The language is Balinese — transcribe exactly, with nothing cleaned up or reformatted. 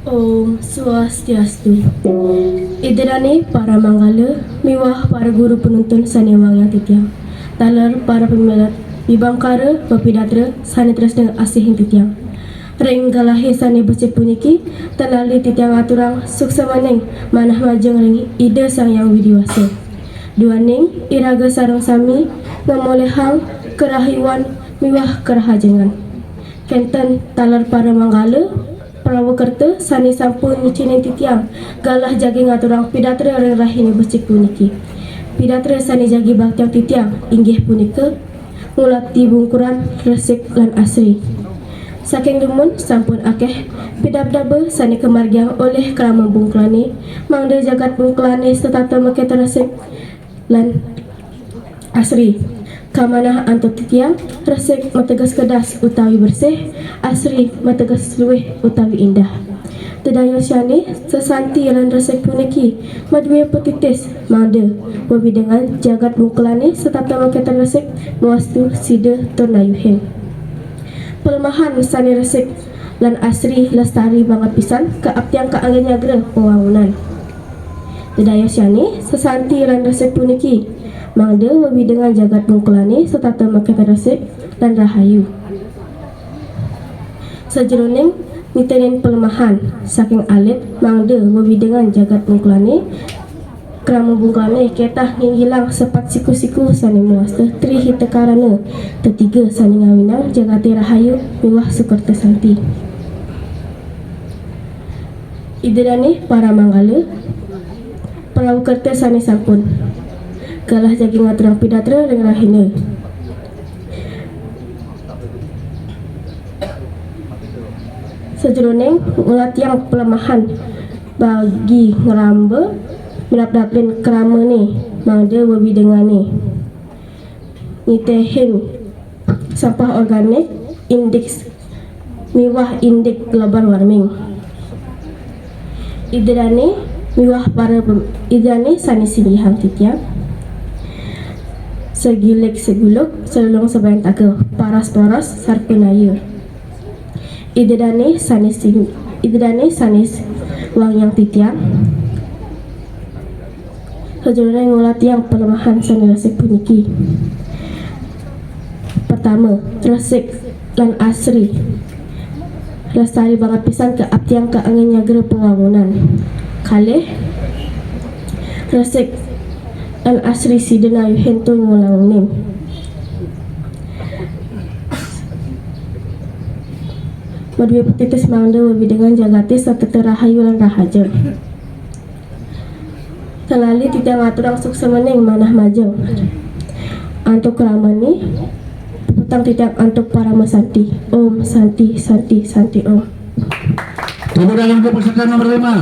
Om Swastiastu. Ida dané para manggala miwah para guru panuntun sané wangiang titiang. Taler para pamilet bibangkara bapidatra sané tresna asihin titiang. Ring galahé sané becik puniki, tan lali titiang aturang suksmaning manah majeng ring Ida Sang Hyang Widhi Wasa. Duaning iraga sareng sami ngamolihang karahayuan miwah karahajengan. Kénten taler para manggala, prawakerta sané sampun ngicénin titiang galah jagi ngaturang pidatra ring rahiné becik puniki. Pidatra sané jagi baktiang titiang inggih punika ngulati bungkuran resik lan asri. Saking dumun sampun akéh pidabdaba sané kamargiang olih krama bungkulané, mangda jagat bungkulané setata makita resik lan asri. Kamanah antuk titiang, resik mateges kedas utawi bersih, asri mateges luwih utawi indah. Dedayosyané, sesanti lan resik puniki madué patitis mangda wewidangan jagat bungkulané setata makita resik mawastu sida tur nayuhin. Palemahan sané resik lan asri lestari banget pisan kaaptiang ka angga nyagra pawangunan. Dedayosyané sesanti lan resik puniki, mangda wewidangan jagat bungkulané setata makita resik lan rahayu. Sajeroning nitenin palemahan saking alit, mangda wewidangan jagat bungkulané, krama bungkulané ketah nginggilang sepat siku-siku sané mawasta Tri Hita Karana, tetiga sané ngawinang jagaté rahayu miwah sukerta santi. Ida dané para manggala, prawakerta sané sampun galah jagi ngaturang pidatra ring rahiné. Sajeroning ngulatiang palemahan bagi ngramba, minab daplin kramané mangda wewidangané nitehin sampah organik, indik miwah indik global warming. Ida dané miwah para pem-, Ida dané sané singgihang titiang. Sagilik saguluk, salulung sabayantaka, paras poros sarpanaya. Ida dané sané sing-, Ida dané sané wangiang titiang. Sajeroning ngulatiang palemahan sané resik puniki. Pertama, resik lan asri lestari banget pisan kaaptiang ka angga nyagra pawangunan. Kalih, resik lan asri sida nayuhin tur ngulangin. Madué patitis mangda wewidangan jagaté setata rahayu lan rahaja. Tan lali titiang ngaturang suksmaning manah majeng antuk kramané, puputang titiang antuk parama santi. Om Santi, Santi, Santi Om. Tepuk tangan untuk peserta nomor lima.